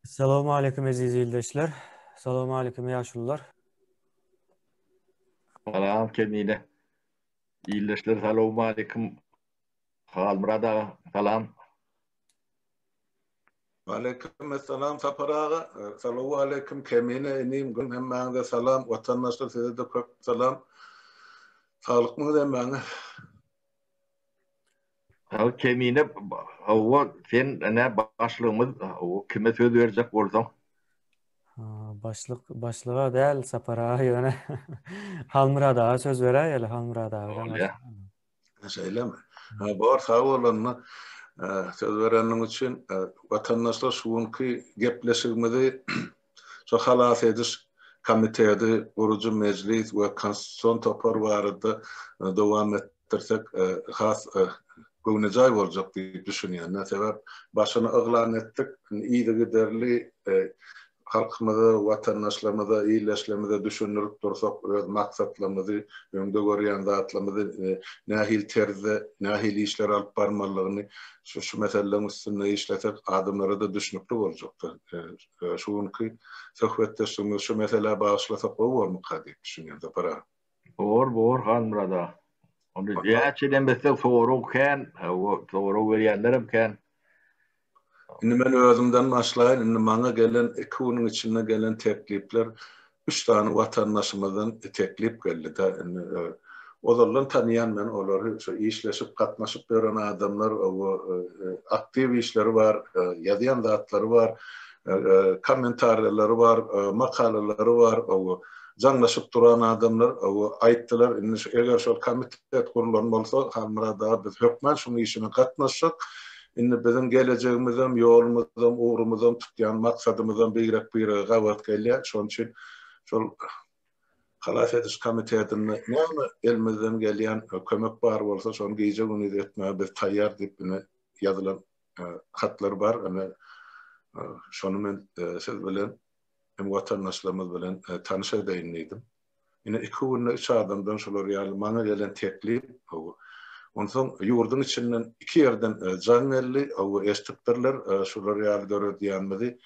Salowmaleýkim eziz ildeşler. Salowmaleýkim ýaşulular. Salam Kemine. Ildeşler salowmaleýkim. Halmyrat aga salam. Waleýkim essalam Sapar aga. Salowmaleýkim Kemine inim gün hemmäňize salam. Watandaşlar size-de köp salam. Saglykmyňyz hemmäňiz. Sag Kemine hawa sen ine başlygymyz hawa kime söz berjek bolsaň. Başlyk başlyga däl Sapar aga ýöne Halmyrat aga söz beräýeli Halmyrat aga. Şeýlemi? Ha bor sag bol onda söz bereniň üçin. Watandaşlar şu günki gepleşigimizi şu halas ediş komiteti, gurujy mejlis we konstitusion topar barada dowam etdirsek has göwnejaý boljak diýip düşünýän. Sebäp başyny yglan etdik, yzygiderli halkymyza, watandaşlarymyza, ildeşlerimize düşündirip dursak, öz maksatlarymyzy, öňde görýän zatlarymyzy nähili terzde, nähili işler alyp barmalydygyny şu şu meseleleriň üstünde işlesek, adamlara-da düşnükli boljakdyr. Şu günki söhbetdeşligimizi şu meselä bagyşlasak gowy bormyka diýip düşünýän, Sapar aga. Bor, bor, Halmyrat aga. Onda näçe demesek sorag kän, sorag berýänlerem kän. Indi men özümden başlaýyn, indi maňa gelen iki günüň içinde gelen teklipler üç sany watandaşymyzdan teklip geldi-de, indi ozaldan tanýan men olary, şu işleşip, gatnaşyp ýören adamlar, aktiw işleri bar, ýazýan zatlary bar, kommentariýalary bar, makalalary bar, jaňlaşyp duran adamlar aýtdylar, indi şu eger şol komitet gurlan bolsa, Halmyrat aga biz hökman şuň işine gatnaşjak. Indi biziň gelejegimizem, ýolumyzam, ugrumyzam, tutýan maksadymyzam birek-birege gabat gelýär. Şonuň üçin şol Halas ediş komitetinde näme elimizden gelýän kömek bar bolsa, şony gije-gündiz etmäge biz taýýar diýip ine ýazylan hatlar bar. Ine şony men siz bilen hem watandaşlarymyz bilen tanyş edeýin diýdim. Ine iki günde üç adamdan şular ýaly maňa gelen teklip, hawa. Onsoň ýurduň içinden iki ýerden jaň geldi, hawa eşidipdirler, şular ýaly döredýänimizi,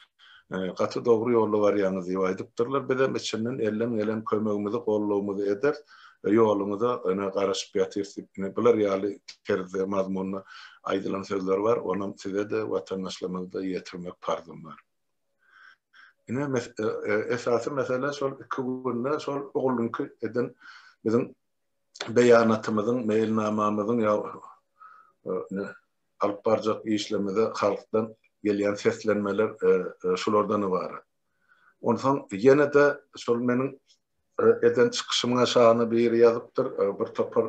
gaty dogry ýolda barýaňyz diýip aýdypdyrlar. Bizem içinden elden gelen kömegimizi, gollagymyzy ederis, ýoluňyza ine garaşyp ýatyrys diýip, ine bular ýaly terzde, mazmunda aýdylan sözler bar, onam size-de, watandaşlarymyza-da ýetirmek parzym bar. Ine esasy mesele şol iki günde şol ogluňky eden biziň beýanatymyzyň, meýilnamamyzyň ýa alyp barjak işlerimize halkdan gelýän seslenmeler şulardan ybarat. Onsoň ýene-de şol meniň Eden çykyşymyň aşagyna biri ýazypdyr, bir topar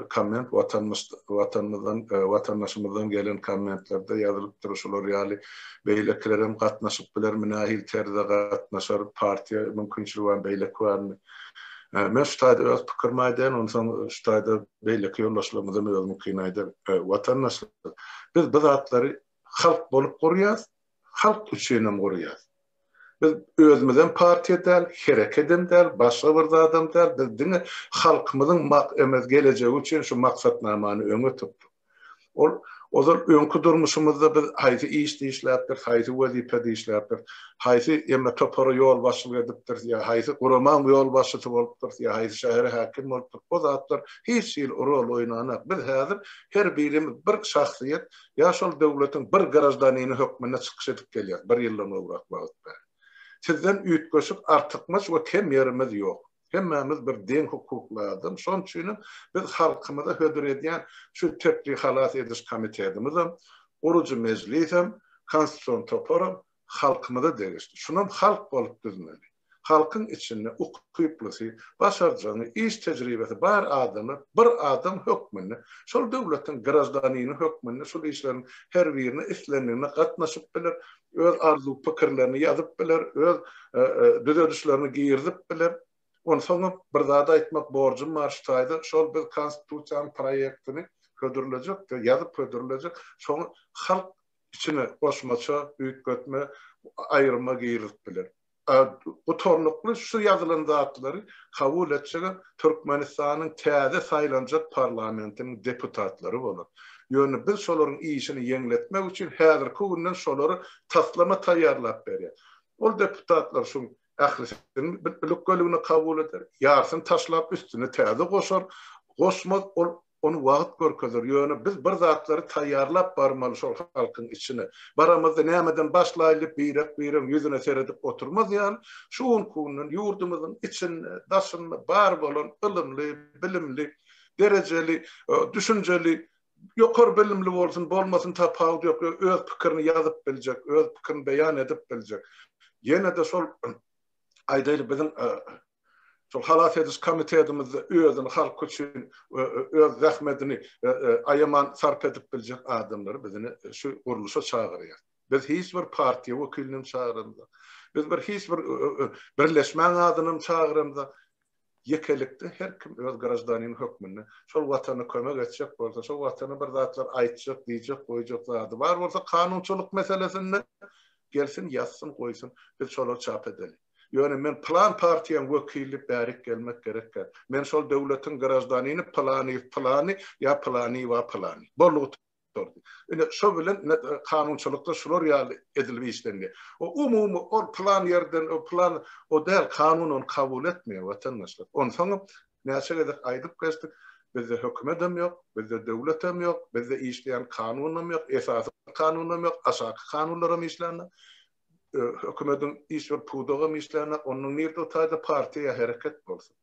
komment watanymyzdan, watandaşymyzdan gelen kommentlerde ýazylypdyr, şular ýaly beýlekilerem gatnaşyp bilermi, nähili terzde gatnaşar, partiýa mümkinçiligi barmy, beýleki barmy. Men şu taýda öz pikirimi aýdaýyn, onsoň şu taýda beýleki ýoldaşlarymyzam özüniňkini aýdar. Watandaşlar, biz bu zatlary halk bolup gurýas, halk üçinem gurýas. Biz özümizem partiýa däl, herekedem däl, başga bir zadam däl, biz diňe halkymyzyň eme gelejegi üçin şu maksatnamany öňe tutduk. Ol ozal öňki durmuşymyzda biz haýsy işde işläpdiris, haýsy wezipede işläpdiris, haýsy eme topara ýolbaşçylyk edipdiris ýa haýsy guramaň ýolbaşçysy bolupdyrys ýa haýsy şähere häkim bolupdyrys, o zatlar hiç hili rol oýnanok. Biz häzir her birimiz bir şahsyýet, Ýa şol döwletiň bir graždanini hökmünde çykyş edip gelýäs bir ýyldan gowrak wagt bäri. Sizden üýtgeşik artykmaç we kem ýerimiz ýok. Hemmämiz bir deň hukukly adam. Şonuň üçinem biz halkymyza hödür edýän şu Tekli halas ediş komitedimizem, gurujy mejlisem, konstitusion toparam halkymyza degişli. Şunam halk bolup düzmeli. Halkyň içinde ukyplysy, başarjaňy, iş tejribesi bar adamlar bir adam hökmünde, şol döwletiň graždanini hökmünde şul işleriň her birine islendigine gatnaşyp biler, öz arzuw-pikirlerini ýazyp biler, öz düzedişlerini girizip biler. Onsoňam bir zady aýtmak borjum bar şu taýda, şol biz Konstitusiýanyň proýektini hödürlejek-de, ýazyp hödürlejek, şoňa halk içine goşmaça üýtgetme, aýyrma girizip biler. Gutarnykly şu ýazylan zatlary kabul etjegem Türkmenistanyň täze saýlanjak parlamentiniň deputatlary bolar. Ýöne biz şolaryň işini ýeňletmek üçin häzirki günden şolara taslama taýýarlap berýäs. Ol deputatlar şuň ählisini lükgeligine kabul eder, ýarsyny taşlap üstüne täze goşar, goşmaz, ol Ony wagt görkezer. Ýöne biz bir zatlary taýýarlap barmaly şol halkyň içine. Baramyzda nämeden başlaýly birek-biregiň ýüzüne seredip oturmaz ýaly, şu günki günden ýurdumyzyň içinde, daşynda bar bolan ylymly, bilimli, derejeli, düşünjeli, ýokary bilimli bolsun, bolmasyn tapawudy ýok, öz pikirini ýazyp biljek, öz pikirini beýan edip biljek. Ýene-de şol aýdaýly biziň Şol halas ediş komitetimizde özüni halk üçin öz zähmedini aýaman sarp edip biljek adamlary biz ine şu gurluşa çagyrýas. Biz hiç bir partiýa wekilini çagyramzok. Biz bir hiç bir birleşmäň adynam çagyramzok. Ýekelikde her kim öz graždanin hökmünde şol watana kömek etjek bolsa, şol watana bir zatlar aýtjak, diýjek, goýjak zady bar bolsa kanunçylyk meselesinde gelsin, ýazsyn, goýsun, biz şolary çap edeli. Ýöne men pylan partiýaň wekili bärik gelmek gerekkä. Men şol döwletiň graždanini pylanyýew pylany ýa pylanyýewa pylany. Boldy gutardy. Ine şo bilen ine kanunçylykda şular ýaly edilip işlenýär. O umumy ol pylan ýerden o pylan o däl kanun ony kabul etmeýär watandaşlar. Onsoňam näçe gezek aýdyp geçdik bizde hökümetem ýok, bizde döwletem ýok, bizde işleýän kanunam ýok, esasy kanunam ýok, aşaky kanunlaram işlänok. Hökümediň hiç bir pudagam işlänok, onnoň nirde o taýda partiýa ýa hereket bolsun.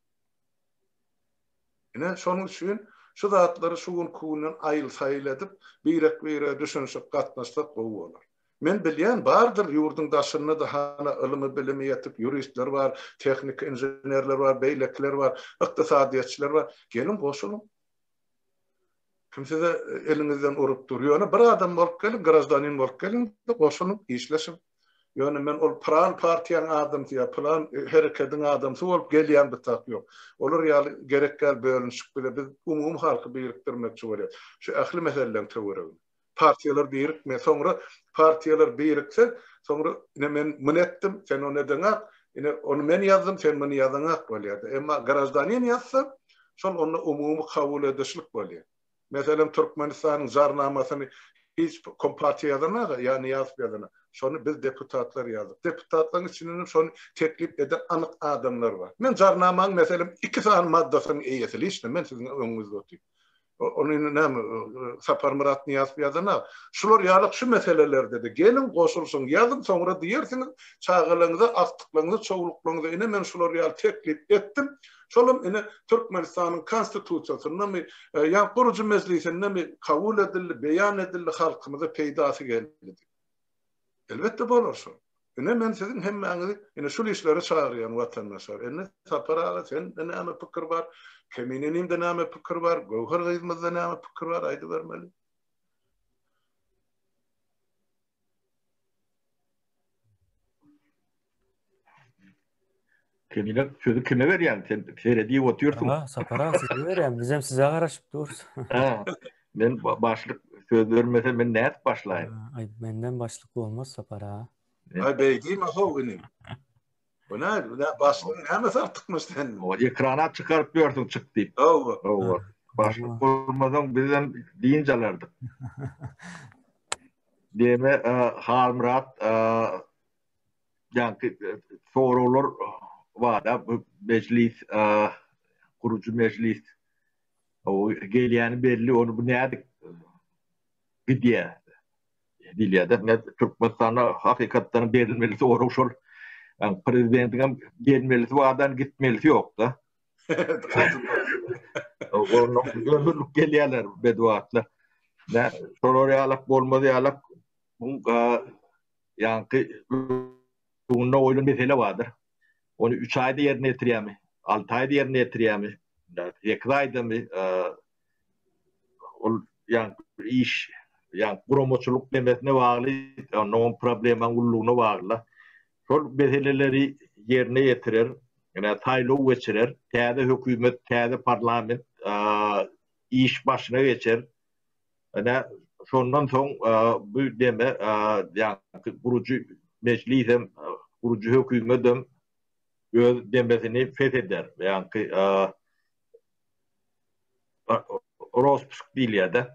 Ine, şonuň üçin şu zatlary şu günki günden aýyl-saýyl edip, birek-birege düşünişip gatnaşsak gowy bolar. Men bilýän, bardyr ýurduň daşynda-da hana ylymy-bilimi ýetik ýuristler bar, tehniki inženerler bar, beýlekiler bar, ykdysadyýetçiler bar. Geliň goşulyň. Kim size eliňizden urup dur. Ýöne bir adam bolup geliň, graždanin bolup geliň, goşulyň, işleşiň. Ýöne men ol pylan partiýaň adamsy ýa pylan herekediň adamsy bolup gelýän bir zat ýok. Olar ýaly gerek däl bölünişik bize. Biz umumy halky birikdirmekçi bolýas. Şu ähli meseleleň töwereginde. Partiýalar birikmeýär. Soňra partiýalar birikse, soňra ine men muny etdim, sen ony edeňak, ine ony men ýazdym, sen muny ýazaňak bolýar-da. Emma graždanin ýazsa, şol onda umumy kabul edişlik bolýar. Meselem, Türkmenistanyň jarnamasyny hiç kompartiýa ýazanok-a, ýa Nyýazow ýazanok. Şony biz deputatlar ýazdyk. Deputatlaryň içinden hem şony teklip eden anyk adamlar bar. Men jarnamaň, meselem, iki sany maddasynyň eýesi liçno, men siziň öňüňizde otyryn. Ony indi näme Saparmyrat Nyýazow ýazan-a. Şular ýaly şu meselelerde-de geliň, goşulyşyň, ýazyň, soňra diýersiňiz çagalaryňyza, agtyklaryňyza, çowluklaryňyza ine men şular ýaly teklip etdim. Şolam ine Türkmenistanyň Konstitusiýasyndamy, ýa Gurujy mejlisindemi kabul edildi, beýan edildi, halkymyza peýdasy geldi diýip. Elbetde bolar şol. Ine men siziň hemmäňizi ine şul işlere çagyrýan watandaşlar. Indi Sapar aga sende näme pikir bar? Kemine inimde näme pikir bar? Göwher gyzymyzda näme pikir bar aýdybermeli. Kemine sözi kime berýäň? Sen seredip otyrsyň. Ha, Sapar aga size berýän. Bizem size garaşyp durus. Ha. Men başlyk söz bermese men nädip başlaýyn? Aý, menden başlyk bolmaz Sapar aga. Aý, beý diýme how inim. Bu nä, bu nä başlygyň nämesi artykmyş senden? O ekrana çykaryp ýörsüň çyk diýip. Hawa. Hawa. Başlyk bolmasaň bizem dynç alardyk. Deme Halmyrat ýaňky soraglar bar-da bu mejlis gurujy mejlis o gelýäni belli ony bu nädip gidýär diýilýär-de. Ne Türkmenistanda hakykatdan berilmeli sorag şol prezidentiň hem gelmelisi bardan gitmelisi ýok-da. Onuň ömürlik gelýärler bedwatlar. Nä şolar ýalak bolmaz ýalak bu ýaňky öňünde goýlan mesele bardyr. Ony 3 aýda ýerine ýetirýärmi? 6 aýda ýerine ýetirýärmi? 8 aýdamy? Ol ýaňky iş, ýaňky guramaçylyk nemesine bagly, onuň problemaň ululygyna bagly. Şol meseleleri ýerine ýetirer, ýa saýlaw geçirer, täze hökümet, täze parlament iş başyna geçer. Ine, şondan soň bu deme ýaňky gurujy mejlisem, gurujy hökümetem öz demesini pes eder. Ýaňky rospusk diýilýär-de.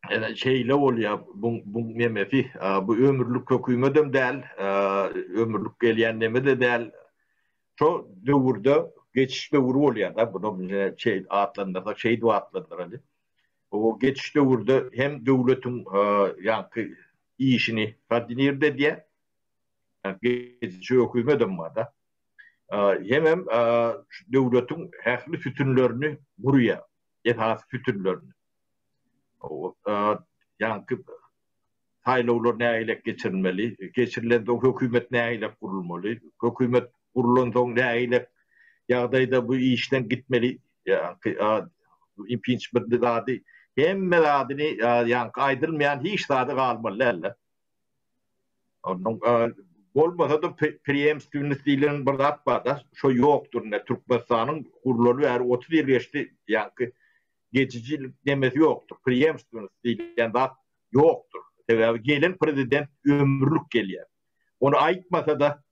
Şeýle bolýar bu bu nemesi, bu ömürlik hökümetem däl, ömürlik gelýän neme-de däl. Şo döwürde geçiş döwri bolýar-da, bunu şeý atlandyrsak, şeýdip atlandyraly. O geçiş döwürde hem döwletiň ýaňky işini koordinirde edýär, geçiş hökümetem bar-da. Hemem döwletiň ähli sütünlerini gurýar, esasy sütünlerini. Ýaňky saýlawlar nähilek geçirilmeli, geçirilensoň hökümet nähilek gurulmaly, hökümet gurulansoň nähilek ýagdaýda bu işden gitmeli, ýaňky impiçmentli zady, hemme zadyny ýaňky aýdylmaýan hiç zady galmaly däldir. Ondan bolmasa-da preemstwennost diýlen bir zat bar-da, şo ýokdur indi Türkmenistanyň gurulaly bäri 30 ýyl geçdi, ýaňky geçijilik nemesi ýokdur, preemstwennost diýilýän zat ýokdur. Sebäbi gelen prezident ömürlik gelýär. Ony aýtmasa-da,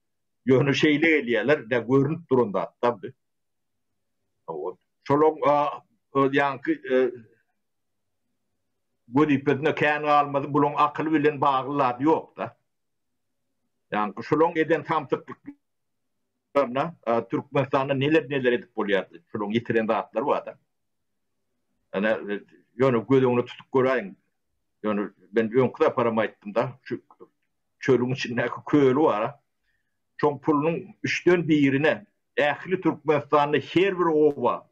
ýöne şeýle gelýärler, de görünip duran zat-da bu. Şolaň ýaňky wezipesinde kän galmasy bulaň akyly bilen bagly zat ýok-da. Ýaňky şolaň eden samsyklyklaryna Türkmenistanda neler-neler edip bolýardy. Şolaň ýitiren zatlary bar-da. Ene ýöne göz öňüne tutup göräýiň. Ýöne men öňki saparam aýtdym-da, şu çölüň içindäki köli bar-a. Şoň pulunyň üçden birine ähli Türkmenistanda her bir oba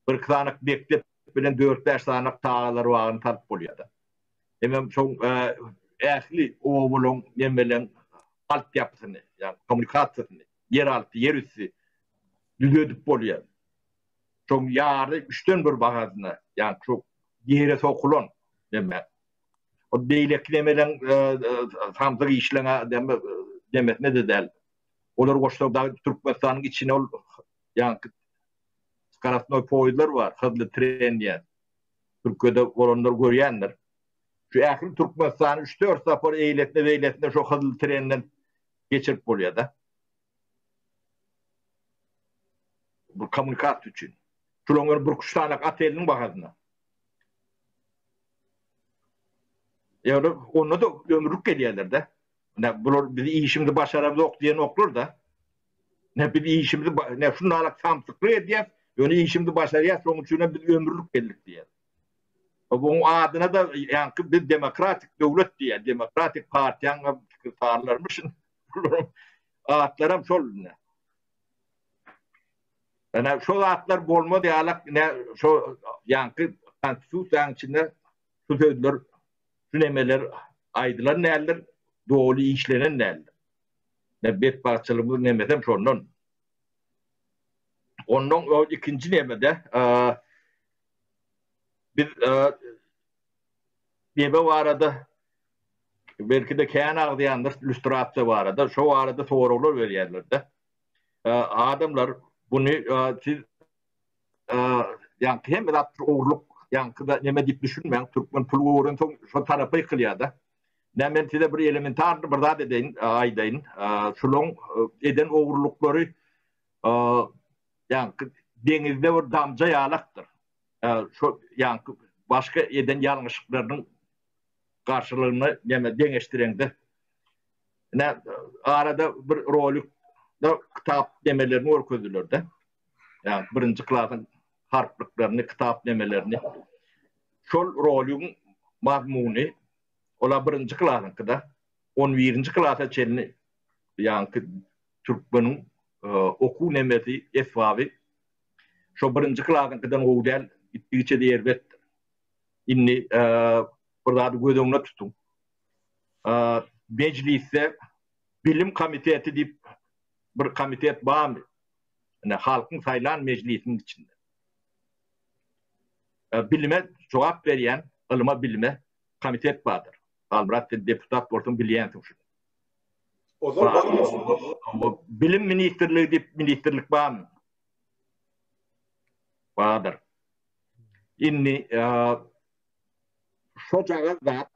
birki sany mekdep bilen dört-bäş sany çagalar bagyny salyp bolýar-da. Hemem şoň ähli obalaryň nemeleň altyapysyny, ýagny kommunikasiýasyny, ýeralty, ýerüsti düzedip bolýar. Şoň ýary üçden bir bahasyna, ýagny şo ýere sokulan neme. O beýleki nemeleň samsyk işleň demesine-de däl. Olar goşsa dagy Türkmenistanyň içine ol ýaňky skorostnoý poýezdler bar, hyzly tren diýen. Türkiýede bolanlar görýändir. Şu ähli Türkmenistany üç-dört sapar eýlesine-beýlesine şo hyzly trenden geçirip bolýar-da. Bu kommunikasiýa üçin. Şulaň bir üç sany oteliniň bahasyna. Ýöne onda-da ömürlik gelýärler-de. Ne bular biz işimizi başaramzok diýenoklar-da. Ne biz işimizi ne şunalak samsyklyk edýäs, ýöne işimizi başarýas, şonuň üçin hem biz ömürlik geldik diýýär. Buň adyna-da ýaňky biz demokratik döwlet diýýär, demokratik partiýanyň sekretarlarymyşyn. Bularyň atlaram şol indi. Ýöne şo zatlar bolmaz ýalak ine şo ýaňky konstitusiýanyň içinde şu sözler, şu nemeler aýdylan däldir, doly işlenen däldir. Ne betbagtçylygymyz nemesem şondan. Ondan o ikinji nemede biz neme barada belki-de kän agzaýandyr lýustrasiýa barada, şo barada soraglar berýärler-de. Adamlar buny siz ýaňky hemme zat ogurlyk, ýaňky-da neme diýip düşünmäň, türkmen pul görensoň şo tarapa ýykylýar-da. Nä men size bir elementarny bir zat edeýin, aýdaýyn. Şulaň eden ogurlyklary ýaňky deňizde bir damja ýalakdyr. Şo ýaňky başga eden ýalňyşlyklarynyň garşylygyna neme deňeşdireňde. Ine arada bir rolikde kitap nemelerini görkezdiler-de. Ýa birinji klasyň harplyklaryny, kitap nemelerini. Şol roligiň mazmuny ola birinji klasyňkyda on birinji klasa çenli ýaňky türkmeniň okuw nemesi, esbaby şo birinji klasyňkydan gowy däl, gitdigiçe-de erbetdir. Indi bir zady göz öňüne tutuň. Mejlisde bilim komiteti diýip bir komitet barmy? Ine halkyň saýlan mejlisiniň içinde. Bilime jogap berýän, ylyma bilime komitet bardyr. Halmyrat sen deputat bolsaň bilýänsiň şuny. Ozal barmy? Bilim ministrligi diýip ministrlik barmy? Bardyr. Indi şojagaz zat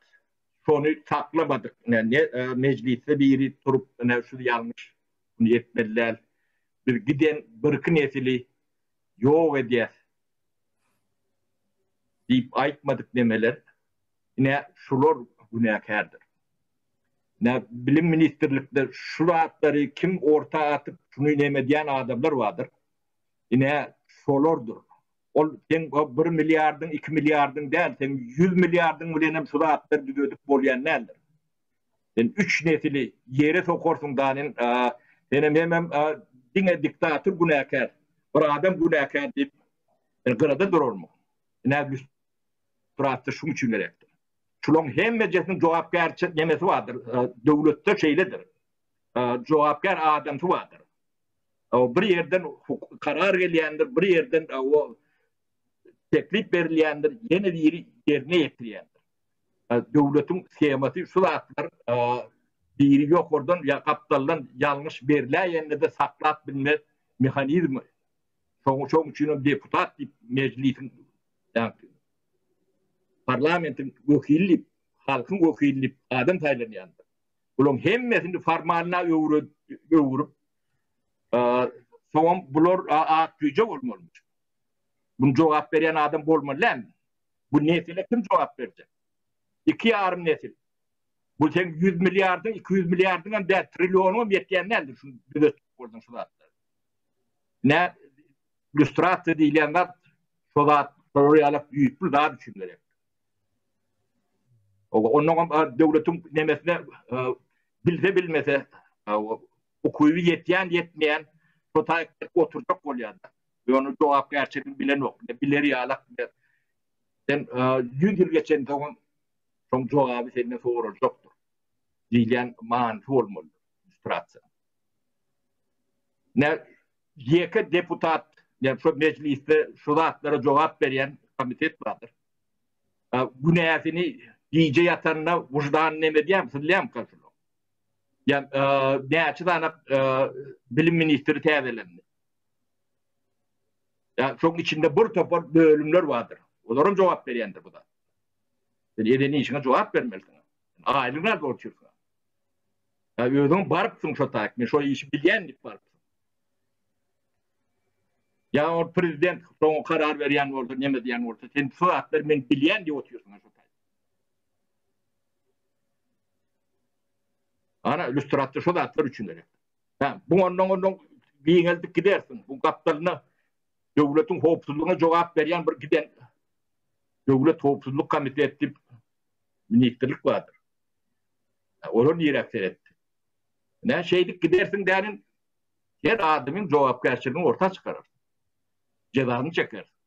şony saklamadyk. Ne mejlisde biri turup ine şu ýalňyş muny etmeli däl. Biz giden birki nesili ýok edýäs diýip aýtmadyk nemeler. Ine şular günäkärdir. Ine bilim ministrlikde şu zatlary kim orta atyp şuny neme edýän adamlar bardyr. Ine şolardyr. Ol seň bir milliardyň, iki milliardyň däl, seň 100 milliardyň bilen hem şu zatlary düzedip bolýan däldir. Sen üç nesili ýere sokarsyň danin, senem hemem diňe diktator günäkär, bir adam günäkär diýip gyrada durarmyň? Ine lýustrasiýa şuň üçin gerekdir. Şularyň hemmejesiniň jogapkärçilik nemesi bardyr. Döwletde şeýledir. Jogapkär adamsy bardyr. Bir ýerden karar gelýändir, bir ýerden teklip berilýändir, ýene biri ýerine ýetirýändir. Döwletiň shemasy şu zatlar biri ýokardan ýa gapdaldan ýalňyş berläýende-de saklap bilme mehanizmi. Şoň üçin hem deputat diýip mejlisiň parlamentiň wekili diýip, halkyň wekili diýip adam saýlanýandyr. Bularyň hemmesini formalna öwürip, soňam bular ak jüýje bolmalymyş. Muny jogap berýän adam bolmaly dälmi? Bu nesile kim jogap berjek? Iki ýarym nesil. Bu seň 100 milliardyň, 200 milliardyň hem däl, trillionyň hem ýetýän däldir şuny düzetjek bolsaň şu zatlary. Nä lýustrasiýa diýilýän zat şo zat, şolar ýaly düýpli zat üçin gerek. Ondan hem döwletiň nemesine bilse bilmese ukyby ýetýän ýetmeýän şo taýda oturjak bolýar-da. Ýöne jogapkärçiligini bilenok. Ne biler ýalak ne. Sen 100 ýyl geçensoň şoň jogaby senden soraljakdyr. Diýilýän manysy bolmalydyr lýustrasiýa. Ne ýeke deputat, ne şo mejlisde şu zatlara jogap berýän komitet bardyr. Günäsini gije ýatanda wyždany neme edýärmi, syzylýarmyka şular? Ýa näçe sany bilim ministri täzelendi. Ýa şoň içinde bir topar bölümler bardyr. Olaram jogap berýändir bu zat. Sen eden işiňe jogap bermelisiň. Aýlyk nädip otyrsyň? Ýa özüň barypsyň şo taýyk, men şo işi bilýän diýip barypsyň. Ýa ol prezident şoňa karar berýän bolsa, neme diýen bolsa, sen şu zatlary men bilýän diýip otyrsyň şo taýyk. Ana, lýustrasiýa şo zatlar üçin gerek. Hä, bu ondan ondan giňeldip gidersiň. Bu gapdalyna döwletiň howpsuzlygyna jogap berýän bir giden Döwlet howpsuzlyk komiteti diýip ministrlik bardyr. Olar niräk seretdi? Nä şeýdip gidersiň dänin her adamyň jogapkärçiligini orta çykararsyň. Jezasyny çekersiň.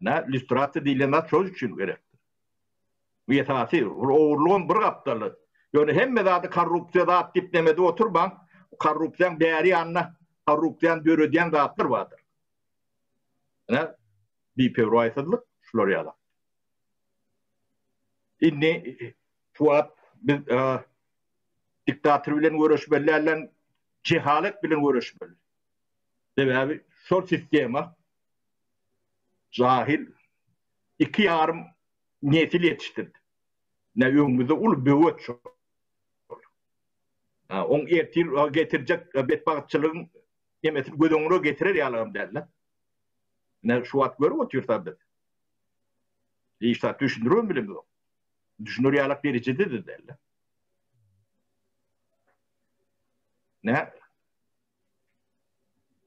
Nä lýustrasiýa diýlen zat şol üçin gerekdir. Bu esasy, ol ogurlygam bir gapdaly. Ýöne hemme zady korrupsiýa zat diýip neme edip oturmaň. Korrupsiýaň bäri ýanynda korrupsiýany döredýän zatlar bardyr. Ine, biperwaýsyzlyk şular ýaly. Indi şu wagt biz diktator bilen göreşmeli dälden jehalet bilen göreşmeli. Sebäbi şol sistema jahil iki ýarym nesil ýetişdirdi. Ne öňümizde uly böwet şol. Ha, oň ertir getirjek betbagtçylygyň nemesini göz öňüne getirer ýalygam däl-de. Ne şu wagt görüp otyrsa biz. Hiç zat düşündiribem bilemizok. Düşüner ýalak derejede-de däl-de. Ne?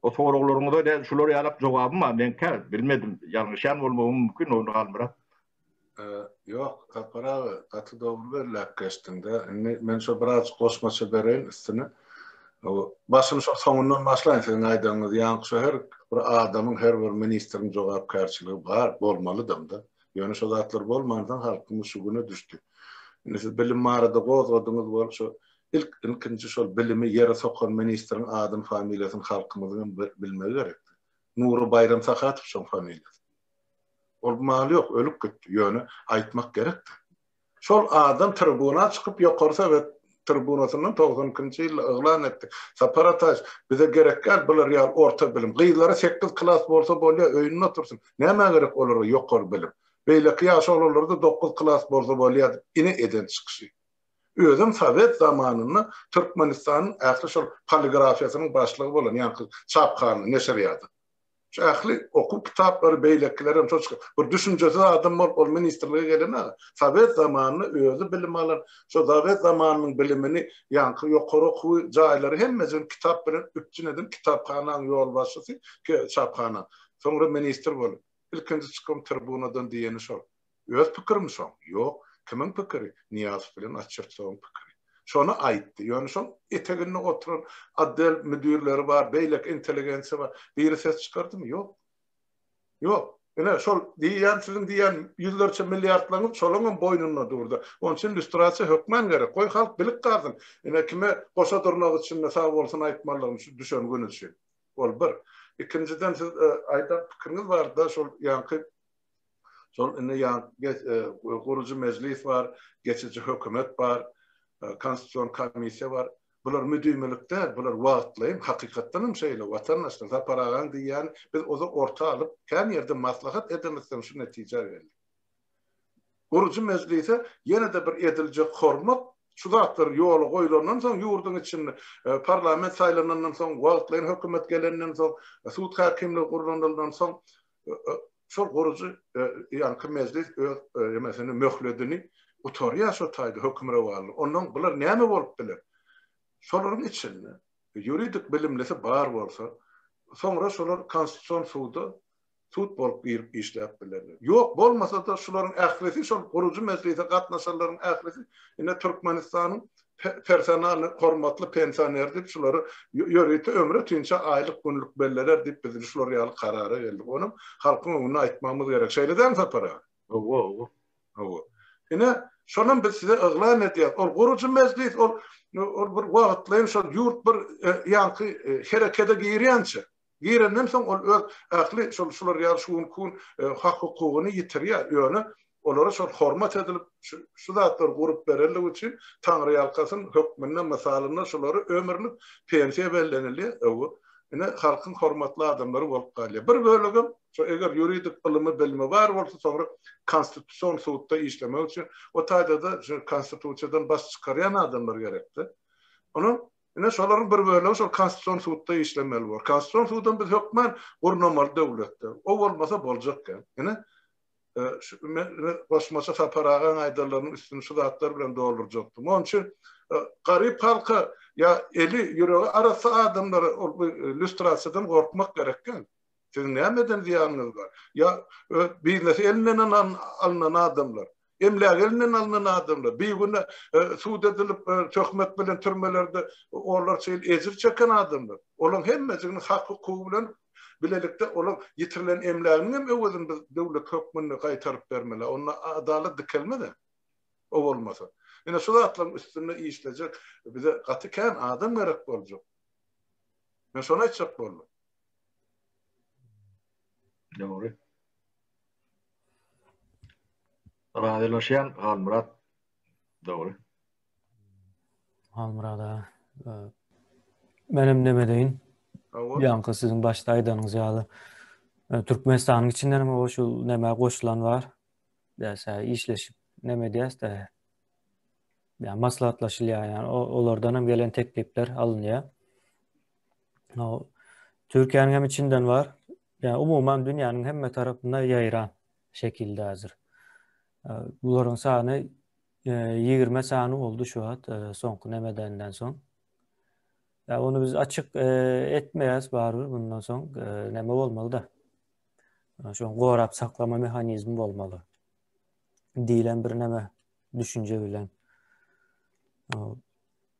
O soraglaryňyza däl şular ýalak jogabym bar meňkä bilmedim ýalňyşýan bolmagym mümkin ony Halmyrat. Ýok Sapar aga gaty dogry belläp geçdiňdä indi men şo birazjyk goşmaça bereýin üstüne. Başyny şo soňundan başlaýyn siziň aýdanyňyz ýaňky şo her bir adamyň her bir ministriň jogapkärçiligi bar bolmalydamda. Ýöne şo zatlar bolmansoň halkymyz şu güne düşdi. Indi siz bilim barada gozgadyňyz bol şo Ilk ilkinji şol bilimi ýere sokan ministriň adyny familiýasyny halkymyzyň hem bilmegi gerekdi. Nury Baýram Sahatow şoň familiýasy. Ol maly ýok, ölüp gitdi. Ýöne aýtmak gerekdi. Şol adam tribuna çykyp Ýokary Sowet tribunasyndan 92-nji ýylda yglan etdi. Sapar Ataýew, bize gerek däl bular ýaly orta bilim. Gyzlara sekiz klas bolsa bolýar, öýünde otursyn. Nämä gerek olara ýokary bilim? Beýleki ýaş oglanlarda dokuz klas bolsa bolýar diýip ine eden çykyşy. Özem sowet zamanynda Türkmenistanyň ähli şol poligrafiýasynyň başlygy bolan, ýaňky çaphana, neşirýada. Şu ähli okuw kitaplary beýlekilerem şo çykyp, bir düşünjesiz adam bolup ol ministrlige gelen aga. Sowet zamanynda özi bilim alan, şo sowet zamanynyň bilimini ýaňky ýokary okuw jaýlary hemmejigini kitap bilen üpjün eden kitaphanaň ýolbaşçysy, çaphana. Soňra ministr bolup, ilkinji çykym tribunadan diýeni şol. Öz pikirimi şoň? Ýok. Kimiň pikiri? Nyýazow bilen Oçertsowyň pikiri. Şony aýtdy. Ýöne şoň eteginde oturan otdel müdirleri bar, beýleki intelligensiýa bar. Biri ses çykardymy? Ýok. Ýok. Ine, şol diýýän, siziň diýýän ýüzlerçe milliardlaryňyz şolaňam boýnunda dur-da. Onuň üçin lýustrasiýa hökmän gerek. Goý, halk bilip galsyn. Ine, kime goşa dyrnak içinde sag bolsun aýtmalydygyny şu düşen gün üçin. Ol bir. Ikinjiden siz aýdan pikiriňiz bardy-da, şol ýaňky Şol indi ýa gurujy mejlis bar, geçiji hökümet bar, konstitusion komissiýa bar. Bular müdimilik däl, bular wagtlaýyn, hakykatdan hem şeýle, watandaşlar, Sapar agaň diýýäni biz ozal orta alyp, kän ýerde maslahat edemizsoň şu netijä geldik. Gurujy mejlise ýene-de bir ediljek hormat, şu zatlar ýola goýlandan soň ýurduň içinde parlament saýlanandan soň, wagtlaýyn hökümet gelenden soň, sud häkimligi gurlanyldan soň Şol gurujy ýaňky mejlis öz emesini möhledini gutarýar şo taýda hökümrowanlyk. Ondan bular näme bolup biler? Şolaryň içinde ýuridik bilimlisi bar bolsa, soňra şolar konstitusion suda sud bolup girip işläp bilerler. Ýok bolmasa-da şularyň ählisi şol gurujy mejlise gatnaşanlaryň ählisi ine Türkmenistanyň personalny hormatly pensioner diýip şulary ýörite ömre tünçe aýlyk günlük belleler diýip biz şular ýaly karara geldik. Onam halkyň öňünde aýtmagymyz gerek. Şeýle dälmi Sapar aga? Hawa, hawa. Hawa. Ine, şonam biz size yglan edýäs. Ol gurujy mejlis, ol ol bir wagtlaýyn şol ýurt bir ýaňky herekede girýänçe. Girenden soň ol öz ähli şol şular ýaly şu günki gün hak-hukugyny ýitirýär. Ýöne olara şol hormat edilip şu şu zatlary gurup berenligi üçin Taňryýalkasyn hökmünde mysalynda şulary ömürlik pensiýa bellenilýär. Öwü. Ine halkyň hormatly adamlary bolup galýar. Bir bölegem şo eger ýuridik ylymy bilimi bar bolsa soňra konstitusion sudda işlemek üçin o taýda-da şu konstitusiýadan baş çykarýan adamlar gerekdi. Onuň Ine şolaryň bir bölegi şol konstitusion sudda işlemeli bor. Konstitusion sudam biz hökman gurnamaly döwletde. O bolmasa boljak däl. Ine şu men goşmaça Sapar agaň aýdanlarynyň üstüni şu zatlar bilen doldurjakdym. Onuň üçin garyp halka ýa eli ýüregi arassa adamlara ol bu lýustrasiýadan gorkmak gerek däl. Siziň nämeden zyýanyňyz bar? Ýa biznesi elinden alnan adamlar. Emlägi elinden alnan adamlar, bigünä sud edilip, töhmet bilen türmelerde onlarça ýyl ejir çeken adamlar. Olaryň hemmejiginiň hak-hukugy bilen bilelikde olaryň ýitirilen emläginiň hem öwezini biz döwlet hökmünde gaýtaryp bermeli. Onda adalat dikelmez-ä. O bolmasa. Ine şu zatlaryň üstünde işlejek bize gaty kän adam gerek boljak. Men şony aýtjak boldum. Dogry. Razylaşýan Halmyrat. Dogry. Halmyrat aga. Menem neme deýin? Ýaňky siziň başda aýdanyňyz ýaly Türkmenistanyň içinden hem o şu neme goşulan bar. Däse işleşip neme diýäs-de. Ýa maslahatlaşylýar, ýani olardan hem gelen teklipler alynýar. Türkiýäniň hem içinden bar. Ýa umuman dünýäniň hemme tarapynda ýaýran şekilde hazir. Bularyň sany 20 sany boldy şu wagt soňky nemedenden soň. Ýa ony biz açyk etmeýäs barybir bundan soň neme bolmaly-da. Şoň gorap saklama mehanizmi bolmaly. Diýlen bir neme düşünje bilen.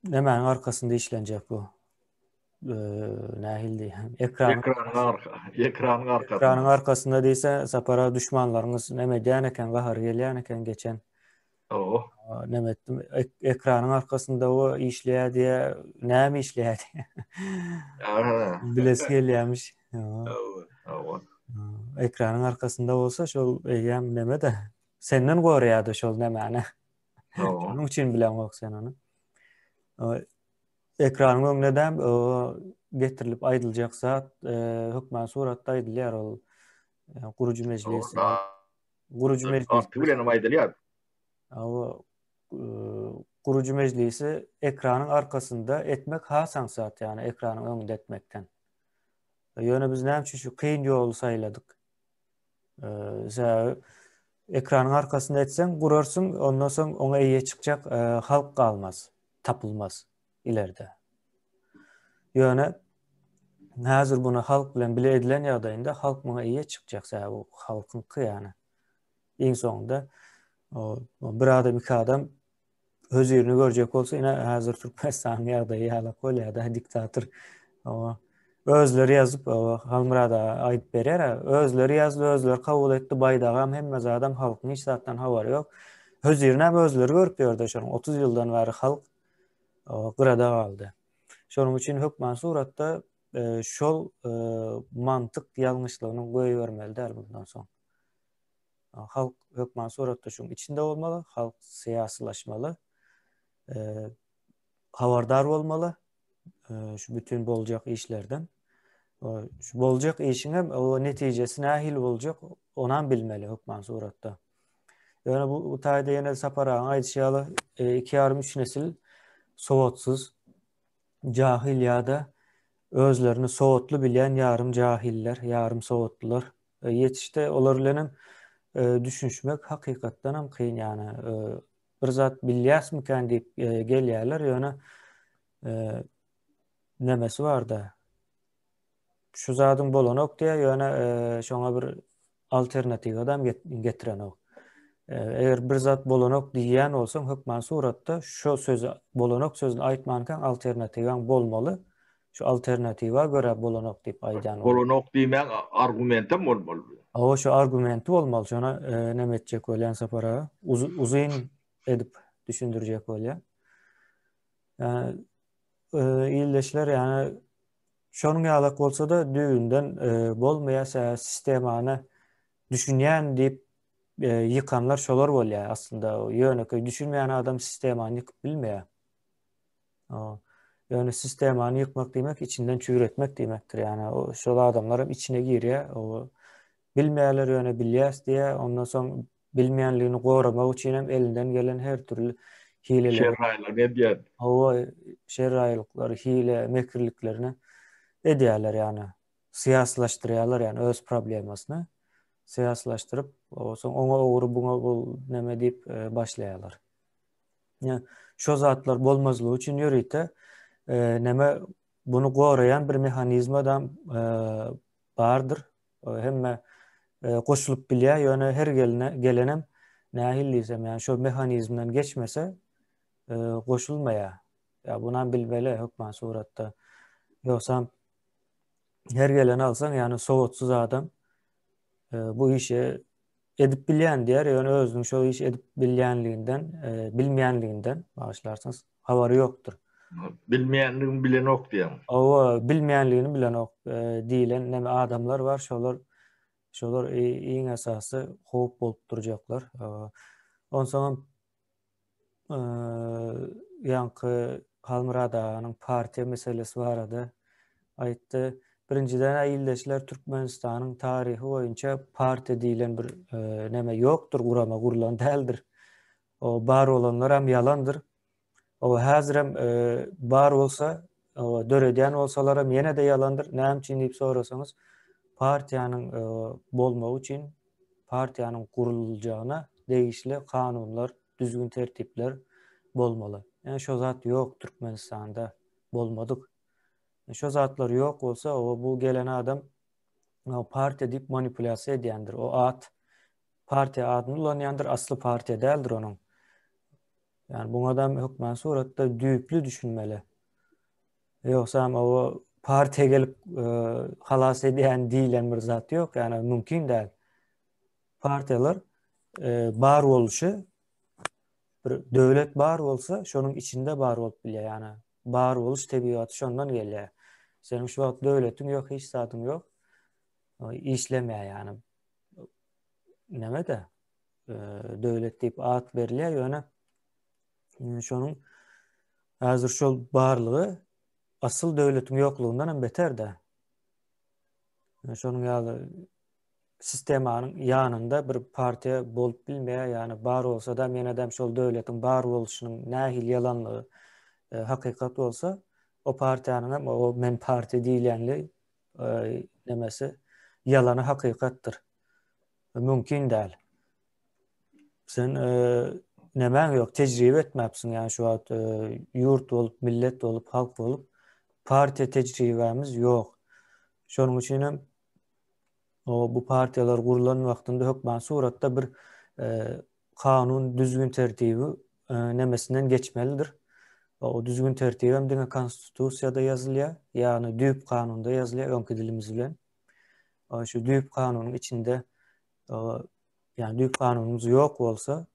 Nemäniň arkasynda işlenjek bu? Nähili diýýän? Ekranyň ekranyň arkasynda. Ekranyň arkasynda diýse, Sapara duşmanlaryňyz näme edýän eken, gahary gelýän eken geçen. Oho. Näme etdim? Ekranyň arkasynda o işleýär diýe, näme işleýär diýe. Aha. Bilesi gelýärmiş. Hawa. Ekranyň arkasynda bolsa şol eýýäm näme-de senden goraýardy şol nämäni. Şonuň üçin bileňok sen ony. Ekranyň öňünde de getirilip aýdyljak zat hökman suratda aýdylýar ol gurujy mejlis. Gurujy mejlis. Arty bilen hem aýdylýar. Awa gurujy mejlisi ekranyň arkasynda etmek has aňsat, ýagny ekranyň öňünde etmekden. Ýöne biz näme üçin şu kyn ýoly saýladyk? Sebäbi ekranyň arkasynda etseň, gurarsyň, ondan soň oňa eýe çykjak halk galmaz, tapylmaz ileride. Ýöne häzir muny halk bilen bile edilen ýagdaýynda halk muňa eýe çykjak, sebäbi bu halkyňky ýany. Iň soňunda bir adam, iki adam hözirini görjek bolsa ine häzir Türkmenistanyň ýagdaýy ýalak bolýar-da diktator. Özleri ýazyp, Halmyrat aga aýdyp berýär, özleri ýazdy, özleri kabul etdi, baýdagam, hemme zadam halkyň hiç zatdan habary ýok. Hözirini hem özleri görüp ýördi, şonuň 30 ýyldan bäri halk gyrada galdy. Şonuň üçin hökman suratda e, şol e, mantyk ýalňyşlygyny goýbermeli däl bundan soň. Halk hökman suratda şuň içinde bolmaly, halk syýasylaşmaly, habardar bolmaly şu bütün boljak işlerden. Şu boljak işiň hem o netijesi nähili boljak, onam bilmeli hökman suratda. Ýöne bu, bu taýda ýene Sapar agaň aýdyşy ýaly, iki ýarym üç nesil sowatsyz, jahil ýa-da özlerini sowatly bilýän ýarym jahiller, ýarym sowatlylar ýetişdi. Olar bilen hem düşünişmek hakykatdan hem kyn ýany. Bir zat bilýäsmikän diýip gelýärler, ýöne nemesi barda. Şu zadyň bolanok diýýär, ýöne şoňa bir alternatiwa da getirenok. Eger bir zat bolanok diýýän bolsaň, hökman suratda şu sözi bolanok sözüni aýtmankaň alternatiwaň bolmaly. Şu alternatiwa görä bolanok diýip aýdýan. Bolanok diýmäň argumentem bolmaly. Hawa şu argumenti bolmaly. Şona neme etjek bolýan Sapar aga. Uzyn edip düşündirjek bolýan. Ýani ildeşler ýani şonuň ýalak bolsa-da düýbünden bolmaýar sebäbi sistemany düşünýän diýip ýykanlar şolar bolýar aslynda ýönekeý düşünmeýän adam sistemany ýykyp bilmeýär. Ýöne sistemany ýykmak diýmek içinden çüýretmek diýmekdir. Ýani şol adamlar hem içine girýär. O bilmeýärler ýöne bilýäs diýýär. Ondan soň bilmeýänligini goramak üçin hem elinden gelen her türli hileleri şerraýlyk edýär. Hawa, şerraýlyklary, hile, mekirliklerini edýärler ýani. Syýasylaşdyrýarlar ýani öz problemasyny syýasylaşdyryp, soň oňa ogry, buňa bul neme diýip e, başlaýarlar. Ýa şo zatlar bolmazlygy üçin ýörite e, neme bunu goraýan bir mehanizma da e, bardyr. Hemme e, goşulyp bilýär, ýöne her geline gelenem nähili diýsem, ýani şo mehanizmden geçmese e, goşulmaýar. Ýa bunam bilmeli hökman suratda. Ýogsam her geleni alsaň, ýani sowatsyz adam e, bu işe edip bilýän diýer, ýöne özüniň şol işi edip bilýänliginden, e, bilmeýänliginden, bagyşlarsyňyz, habary ýokdur. Bilmeýänligini bilenok diýýäň. Hawa, bilmeýänligini bilenok e, diýlen näme adamlar bar, şolar şolar iň esasy howp bolup durjaklar. Onsoňam ýaňky Halmyrat aganyň partiýa meselesi barada aýtdy. Birinjiden ildeşler Türkmenistanyň taryhy boýunça partiýa diýlen bir neme ýokdur, gurama gurlan däldir. O bar bolanlar hem ýalandyr. O häzirem bar bolsa, o döredýän bolsalar hem ýene-de ýalandyr. Näme üçin diýip sorasaňyz, partiýanyň bolmagy üçin partiýanyň guruljagyna degişli kanunlar, düzgün-tertipler bolmaly. Ýöne şo zat ýok Türkmenistanda bolmadyk. Şo zatlar ýok bolsa, o bu gelen adam partiýa diýip manipulýasiýa edýändir. O at partiýa adyny ulanýandyr, asly partiýa däldir onuň. Ýani buňa da hökman suratda düýpli düşünmeli. Ýogsam o partiýa gelip e, halas edýän diýlen bir zat ýok, ýani mümkin däl. Partiýalar e, bar boluşy bir döwlet bar bolsa, şonuň içinde bar bolup bilýär. Ýani bar boluş tebigaty şondan gelýär. Seniň şu wagt döwletiň ýok, hiç zadyň ýok. Işlemeýär ýani. Näme-de? E, döwlet diýip at berilýär, ýöne şonuň Häzir şol barlygy asyl döwletiň ýoklugyndan hem beter-de. Şonuň ýaly sistemanyň ýanynda bir partiýa bolup bilmeýär, ýagny bar bolsa-da ýene-de şol döwletiň bar bolşunyň nähili ýalanlygy e, hakykat bolsa, o partiýanyň hem o men partiýa diýilýänli nemesi ýalany hakykatdyr. Mümkin däl. Sen nemäň ýok, tejribe etmäpsiň, ýani şu wagt ýurt bolup, millet bolup, halk bolup partiýa tejribämiz ýok. Şonuň üçin hem o bu partiýalar gurlan wagtynda hökman suratda bir kanun düzgün tertibi nemesinden geçmelidir. O düzgün tertibi hem diňe konstitusiýada ýazylýar, ýagny düýp kanunda ýazylýar öňki dilimiz bilen. Şu düýp kanunyň içinde ýagny düýp kanunymyz ýok bolsa,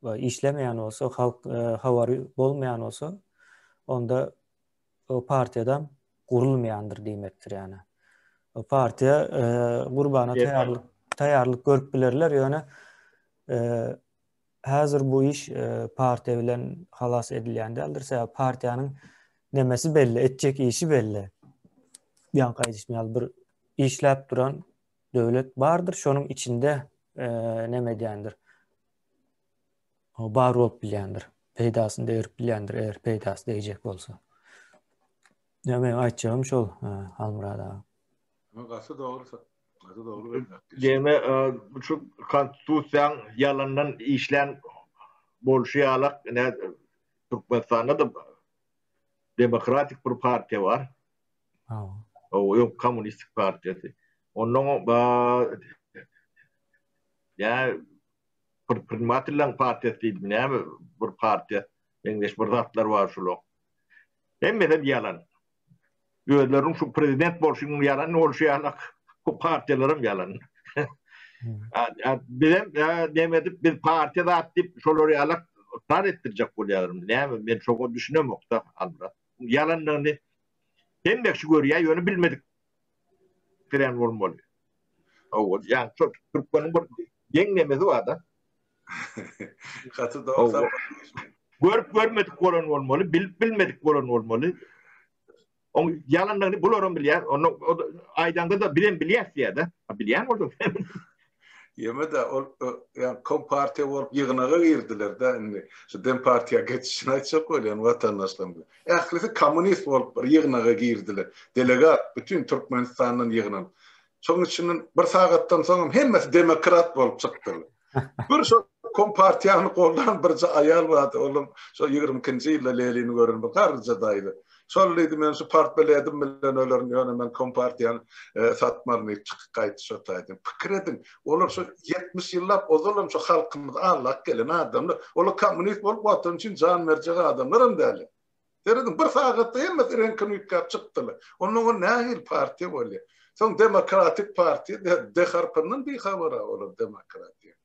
işlemeýän bolsa, halk habary bolmaýan bolsa, onda o partiýadan gurulmaýandyr diýmekdir ýagny. O partiýa e, gurbana taýýarlyk taýýarlyk görüp bilerler, ýöne e, häzir bu iş e, partiýa bilen halas edilýän däldir. Sebäbi partiýanyň nemesi belli, etjek işi belli. Ýaňky aýdyşym ýaly bir işläp duran döwlet bardyr, şonuň içinde e, neme edýändir. Bar bolup bilýändir. Peýdasyny degrip bilýändir, eger peýdasy degjek bolsa. Ýa men aýtjagym şol, Halmyrat aga. Gaty dogry, gaty dogry belläp. Diýme, şu konstitusiýaň ýalandan işlän bolşy ýalak, ine Türkmenistanda da demokratik bir partiýa bar. O öň kommunistik partiýasy. Ondan ýa predprimatelleň partiýasy diýdim, näme bir partiýa, meňzeş bir zatlar bar şulaň. Hemmesem ýalan. Özleriniň şu prezident bolşunyň ýalan bolşy ýalak, bu partiýalaram ýalan. Bizem näme edip, biz partiýa zat diýip, şolar ýalak ykrar etdirjek bolýarlar. Näme, men şoňa düşünemok-da, Halmyrat. Ýalandygyny hemme kişi görýär, ýöne bilmedik diren bolmaly. Hawa, ýa şo türkmeniň bir geň nemesi bar-da. Gaty dogry. Görüp görmedik bolan bolmaly, bilip bilmedik bolan bolmaly. Oň ýalandygyny bularam bilýär. Onda aýdanda da bizem bilýäs diýýär-de. Bilýän bolsaň sen. Ýeme-de ol ýa kompartiýa bolup ýygnaga girdiler-de indi. Şu dempartiýa geçişini aýtjak bolýan watandaşlarymyz. Ählisi kommunist bolup bir ýygnaga girdiler. Delegat bütin Türkmenistandan ýygnalyp. Şonuň içinden bir sagatdan soňam hemmesi demokrat bolup çykdylar. Bir şo kompartiýany goldan birje aýal bardy, olam şo 22-nji ýylda Lenini gören bir garryja daýza. Şol diýdi, men şu partbiledim bilen ölerin, ýöne men kompartiýany e, satmaryn diýip çykyp gaýtdy şo taýdan. Pikir ediň, olar şo 70 ýyllap ozalam şo halkymyzy aldap gelen adamlar. Olar kommunist bolup watan üçin jan berjek adamlar hem däl. Serediň, bir sagatda hemmesi reňkini üýtgäp çykdylar. Onda o nähili partiýa bolýar? Soň demokratik partiýa diýýär, D harpyndan bihabar-a olar demokratiýa.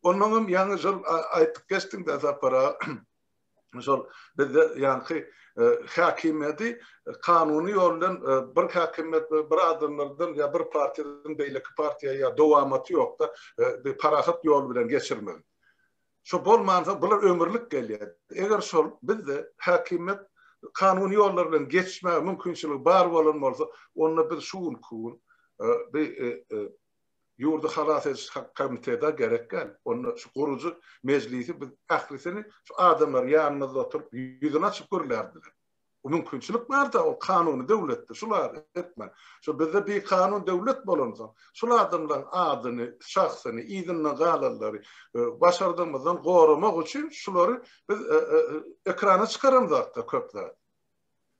Onnoňam ýaňy şol aýtyp geçdiň-dä Sapar aga, şol bizde ýaňky häkimiýeti kanuny ýol bilen bir häkimiýet bir adamlardan ýa bir partiýadan beýleki partiýa ýa dowamaty ýok-da, parahat ýol bilen geçirmegi. Şo bolmansoň bular ömürlik gelýär. Eger şol bizde häkimiýet kanuny ýollar bilen geçmäge mümkinçiligi bar bolan bolsa, onda biz şu günki gün bi ýurdy halas ediş komiteti gerek däl. Onda şu gurujy mejlisi biz ählisini şu adamlar ýanymyzda oturyp ýüzüni açyp gürlärdiler. Bu mümkinçilik barda ol kanuny döwletde şular etme. Şu bizde bir kanun döwlet bolansoň, şul adamlaryň adyny, şahsyny, yzynda galanlary e, başardygymyzdan goramak üçin şulary biz e, e, ekrana çykaramzakda köp zat.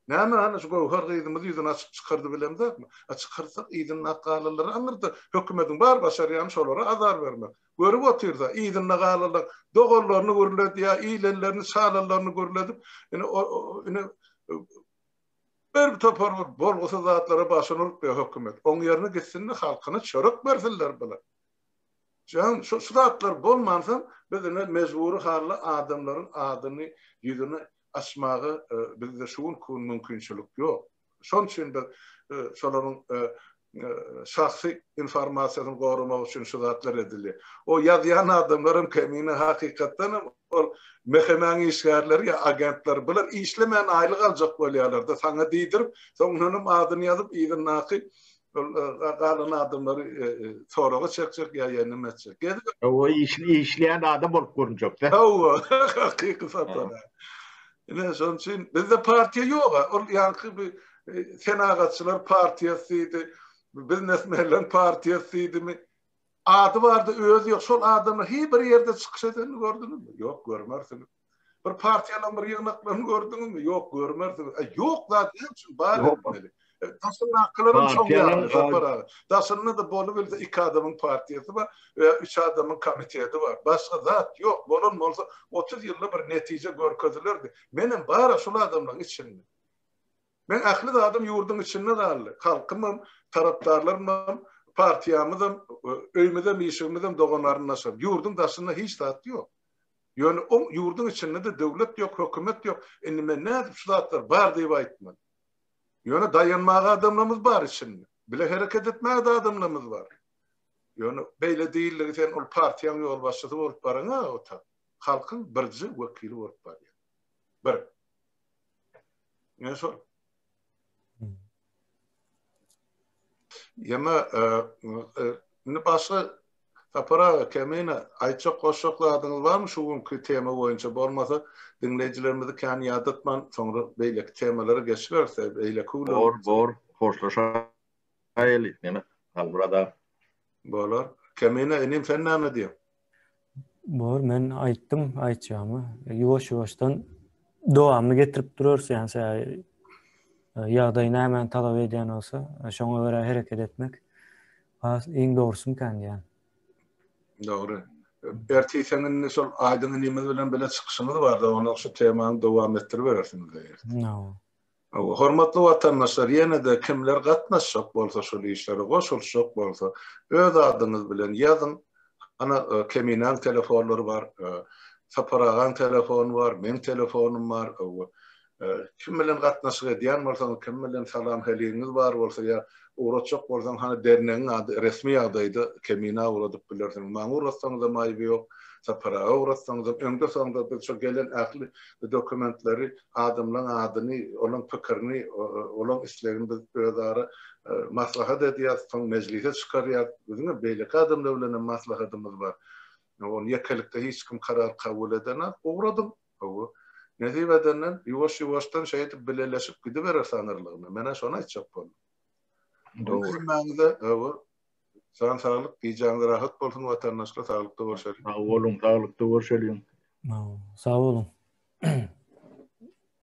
Näme hany şu Göwher gyzymyz ýüzüni açyp çykardy bilemzokmy? A çykarsak yzynda galanlary aňyrda hökümediň bar başarýany şolara azar bermek. Görüp otyrsa, yzynda galanlar doganlaryny gürledýär, ilenlerini, çalanlaryny gürledip, ine, ine, bir topar bir bolgusyz zatlara başyny urup ýör hökümet. Oň ýerine gitsin-de halkyna çörek bersinler bular. Jan, şu, şu zatlar bolmansoň, biz ine mejbury halda adamlaryň adyny, ýüzüni açmaga e, bizde şu günki gün mümkinçilik ýok. Şonuň üçin biz şolaryň şahsy informasiýasyny goramak üçin şu zatlar edilýär. O ýazýan adamlar hem kemine hakykatdan hem ol MHM-niň işgärleri ýa agentleri bular işlemän aýlyk aljak bolýarlar-da, saňa diýdirip, soňundan hem adyny ýazyp yzyndaky ol galan adamlary soraga çekjek ýa ýa nime etjek. Gezip. Hawa, işleýän adam bolup görünjek-de. Hawa, hakyky satar. Ine şonuň üçin bizde partiýa ýok-a. Ol ýaňky bir. Senagatçylar partiýasy diýdi, biznesmenleriň partiýasy diýdimi? Ady bardy, özi ýok. Şol adamlar hiç bir ýerde çykyş edenini gördüňizmi? Ýok, görmersiňiz. Bir partiýalaryň bir ýygnaklaryny gördüňizmi? Ýok, görmersiňiz. E, ýok zat näme üçin bar etmeli? E, daşyndakylaram şoň ýaly, Sapar aga. Daşynda-da bolubilse iki adamyň partiýasy bar, we üç adamyň komiteti bar. Başga zat ýok. Bolan bolsa 30 ýylda bir netije görkezilerdi. Menem bar-a şul adamlaryň içinde. Meň ähli zadym ýurduň içinde galdy. Halkymam, tarapdarlarymam, partiýamyzam, öýmüzem, işigimizem, dogan-garyndaşam. Ýurduň daşynda hiç zat ýok. Ýöne oň ýurduň içinde-de döwlet ýok, hökümet ýok. Indi men nädip şu zatlar bar diýip aýtmaly? Ýöne daýanmaga adamlarymyz bar içinde. Bile hereket etmäge-de adamlarymyz bar. Ýöne beýle diýildigi sen ol partiýaň ýolbaşçysy bolup baraňa ota. Halkyň birje wekili bolup barýar. Bir. Ýöne şol. Ýeme e, e, indi başga Sapar aga, Kemine, aýtjak goşjak zadyňyz barmy şu günki tema boýunça? Bolmasa diňleýjilerimizi kän ýadatman, soňra beýleki temalara geçiberis, beýleki günler. Bor, bor, hoşlaşaýaly, neme, Halmyrat aga. Bolar. Kemine inim sen näme diýeň? Bor, men aýtdym aýtjagymy. Ýuwaş-ýuwaşdan dowamyny getirip durarys, ýagny sebäbi e, ýagdaý nämäni talap edýän bolsa, e, şoňa görä hereket etmek has iň dogrusymykan diýýän. Dogry. Ertir seň indi şol Aýdyň inimiz bilen bile çykyşyňyz bar-da, onda şu temany dowam etdiriberersiňiz ertir. No. Hawa, hormatly watandaşlar, ýene-de kimler gatnaşjak bolsa şol işlere, goşulyşjak bolsa, öz adyňyz bilen ýazyň. Ana, Keminäň telefonlary bar, Sapar agaň telefony bar, meň telefonym bar. Hawa, kim bilen gatnaşyk edýän bolsaňyz, kim bilen salam-heligiňiz bar bolsa ýa ugratjak bolsaň, hany dernegiň ady resmi ýagdaýda Keminä ugradyp bilersiňiz. Maňa ugratsaňyzam aýby ýok, Sapar aga ugratsaňyzam, öňde-soňda biz şo gelen ähli dokumentleri adamlaň adyny, olaň pikirini, olaň islegini biz özara maslahat edýäs, soň mejlise çykarýas. Biziňem beýleki adamlar bilenem maslahatymyz bar. Ony ýekelikde hiç kim karar kabul edenok. Ugradyň. Hawa. Nesip edenden ýuwaş-ýuwaşdan şeýdip bileleşip gidibereris aňyrlygyna. Men-ä şony aýtjak boldum. Dogry. Hemmäňize, hawa, jan saglyk, gijäňiz rahat bolsun watandaşlar, saglykda görşeliň. Sag boluň, saglykda görşeliň. Sag boluň.